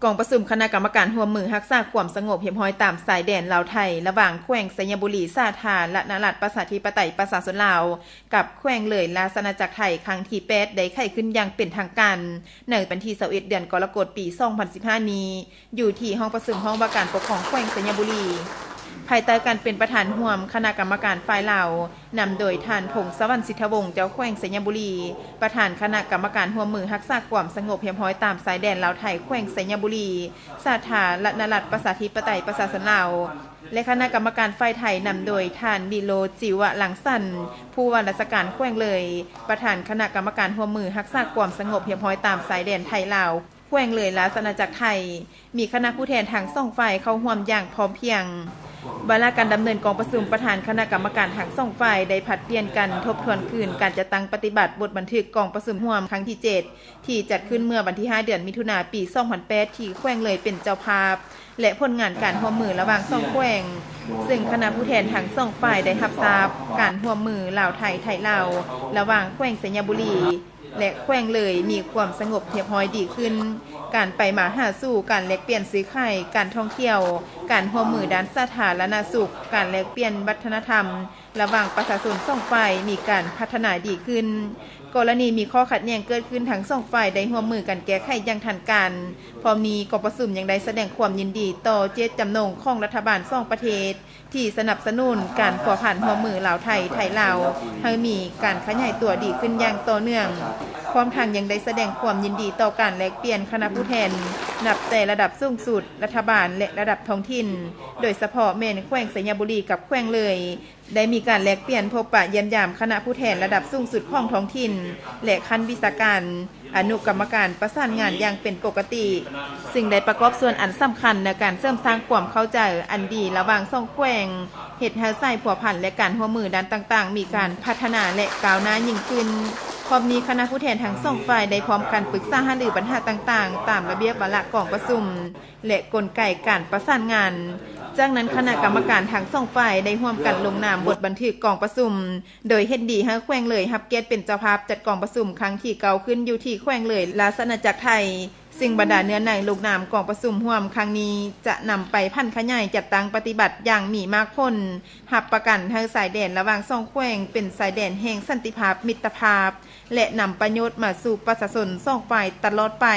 ກອງປະຊຸມຄະນະກຳມະການຮ່ວມມືຮັກສາຄວາມສະຫງົບຮຽບຮ້ອຍຕາມຊາຍແດນລາວ-ໄທ ລະຫວ່າງແຂວງໄຊຍະບູລີ ສາທາລະນະລັດປະຊາທິປະໄຕປະຊາຊົນລາວ ກັບແຂວງເລີຍລາຊະອານາຈັກໄທ ຄັ້ງທີແປດ ໄດ້ໄຂຂຶ້ນຢ່າງເປັນທາງການ ໃນວັນທີຊາວເອັດ ເດືອນກໍລະກົດ ປີສອງພັນສິບຫ້ານີ້ ຢູ່ທີ່ຫ້ອງປະຊຸມຫ້ອງວ່າການປົກຄອງແຂວງໄຊຍະບູລີ ພາຍໃຕ້ການເປັນປະທານຮ່ວມຄະນະກຳມະການຝ່າຍລາວ ນຳໂດຍທ່ານ ພົງສະຫວັນ ສິດທະວົງ ເຈົ້າແຂວງໄຊຍະບູລີ ປະທານຄະນະກຳມະການຮ່ວມມືຮັກສາຄວາມສະຫງົບຮຽບຮ້ອຍຕາມຊາຍແດນລາວ-ໄທ ແຂວງໄຊຍະບູລີ ສາທາລະນະລັດປະຊາທິປະໄຕປະຊາຊົນລາວ ແລະ ຄະນະກຳມະການຝ່າຍໄທ ນຳໂດຍທ່ານ ວິໂລດ ຈິວະລັງສັນ ຜູ້ວ່າລາຊະການແຂວງເລີຍ ປະທານຄະນະກຳມະການຮ່ວມມືຮັກສາຄວາມສະຫງົບຮຽບຮ້ອຍຕາມຊາຍແດນໄທ-ລາວ ແຂວງເລີຍລາຊະອານາຈັກໄທ ມີຄະນະຜູ້ແທນທັງສອງຝ່າຍເຂົ້າຮ່ວມຢ່າງພ້ອມພຽງ. ວາລະການດຳເນີນກອງປະຊຸມ ປະທານຄະນະກຳມະການທັງສອງຝ່າຍໄດ້ຜັດປ່ຽນກັນທົບທວນຄືນການຈັດຕັ້ງປະຕິບັດບົດບັນທຶກກອງປະຊຸມຮ່ວມຄັ້ງທີເຈັດ ທີ່ຈັດຂຶ້ນເມື່ອວັນທີຫ້າ ເດືອນມິຖຸນາ ປີສອງພັນແປດ ທີ່ແຂວງເລີຍເປັນເຈົ້າພາບ ແລະ ຜົນງານການຮ່ວມມືລະຫວ່າງສອງແຂວງ, ເຊິ່ງຄະນະຜູ້ແທນທັງສອງຝ່າຍໄດ້ຮັບຊາບການຮ່ວມມືລາວ-ໄທ ໄທ-ລາວ ລະຫວ່າງແຂວງໄຊຍະບູລີ ແລະ ແຂວງເລີຍມີຄວາມສະຫງົບຮຽບຮ້ອຍດີຂຶ້ນ, ການໄປມາຫາສູ່, ການແລກປ່ຽນຊື້ຂາຍ, ການທ່ອງທ່ຽວ, ການຮ່ວມມືດ້ານສາທາລະນະສຸກ, ການແລກປ່ຽນວັດທະນະທຳລະຫວ່າງປະຊາຊົນສອງຝ່າຍມີການພັດທະນາດີຂຶ້ນ. ກໍລະນີມີຂໍ້ຂັດແຍ່ງເກີດຂຶ້ນ, ທັງສອງຝ່າຍໄດ້ຮ່ວມມືກັນແກ້ໄຂຢ່າງທັນການ. ພ້ອມນີ້ ກອງປະຊຸມຍັງໄດ້ສະແດງຄວາມຍິນດີຕໍ່ເຈດຈຳນົງຂອງລັດຖະບານສອງປະເທດ ທີ່ສະໜັບສະໜູນການພົວພັນຮ່ວມມືລາວ-ໄທ ໄທ-ລາວ ໃຫ້ມີການຂະຫຍາຍຕົວດີຂຶ້ນຢ່າງຕໍ່ເນື່ອງ, ພ້ອມທັງຍັງໄດ້ສະແດງຄວາມຍິນດີຕໍ່ການແລກປ່ຽນຄະນະຜູ້ແທນ ນັບແຕ່ລະດັບສູງສຸດ, ລັດຖະບານ ແລະ ລະດັບທ້ອງຖິ່ນ, ໂດຍສະເພາະແມ່ນແຂວງໄຊຍະບູລີກັບແຂວງເລີຍ ໄດ້ມີການແລກປ່ຽນພົບປະຢ້ຽມຢາມຄະນະຜູ້ແທນລະດັບສູງສຸດຂອງທ້ອງຖິ່ນ ແລະ ຂັ້ນວິຊາການ, ອະນຸກຳມະການປະສານງານຢ່າງເປັນປົກກະຕິ, ເຊິ່ງໄດ້ປະກອບສ່ວນອັນສຳຄັນໃນການເສີມສ້າງຄວາມເຂົ້າໃຈອັນດີລະຫວ່າງສອງແຂວງ, ເຮັດໃຫ້ສາຍພົວພັນ ແລະ ການຮ່ວມມືດ້ານຕ່າງໆ ມີການພັດທະນາ ແລະ ກ້າວໜ້າຍິ່ງຂຶ້ນ. ພ້ອມນີ້ ຄະນະຜູ້ແທນທັງສອງຝ່າຍໄດ້ພ້ອມກັນປຶກສາຫາລືບັນຫາຕ່າງໆ ຕາມລະບຽບວາລະກອງປະຊຸມ ແລະ ກົນໄກການປະສານງານ. ຈາກນັ້ນ ຄະນະກຳມະການທັງສອງຝ່າຍໄດ້ຮ່ວມກັນລົງນາມບົດບັນທຶກກອງປະຊຸມ ໂດຍເຫັນດີໃຫ້ແຂວງເລີຍຮັບກຽດເປັນເຈົ້າພາບຈັດກອງປະຊຸມຄັ້ງທີເກົ້າຂຶ້ນຢູ່ທີ່ແຂວງເລີຍລາຊະອານາຈັກໄທ, ເຊິ່ງບັນດາເນື້ອໃນລົງນາມກອງປະຊຸມຮ່ວມຄັ້ງນີ້ ຈະນຳໄປຜັນຂະຫຍາຍຈັດຕັ້ງປະຕິບັດຢ່າງມີໝາກຜົນ, ຮັບປະກັນໃຫ້ຊາຍແດນລະຫວ່າງສອງແຂວງເປັນຊາຍແດນແຫ່ງສັນຕິພາບ, ມິດຕະພາບ ແລະ ນຳປະໂຫຍດມາສູ່ປະຊາຊົນສອງຝ່າຍຕະຫຼອດໄປ.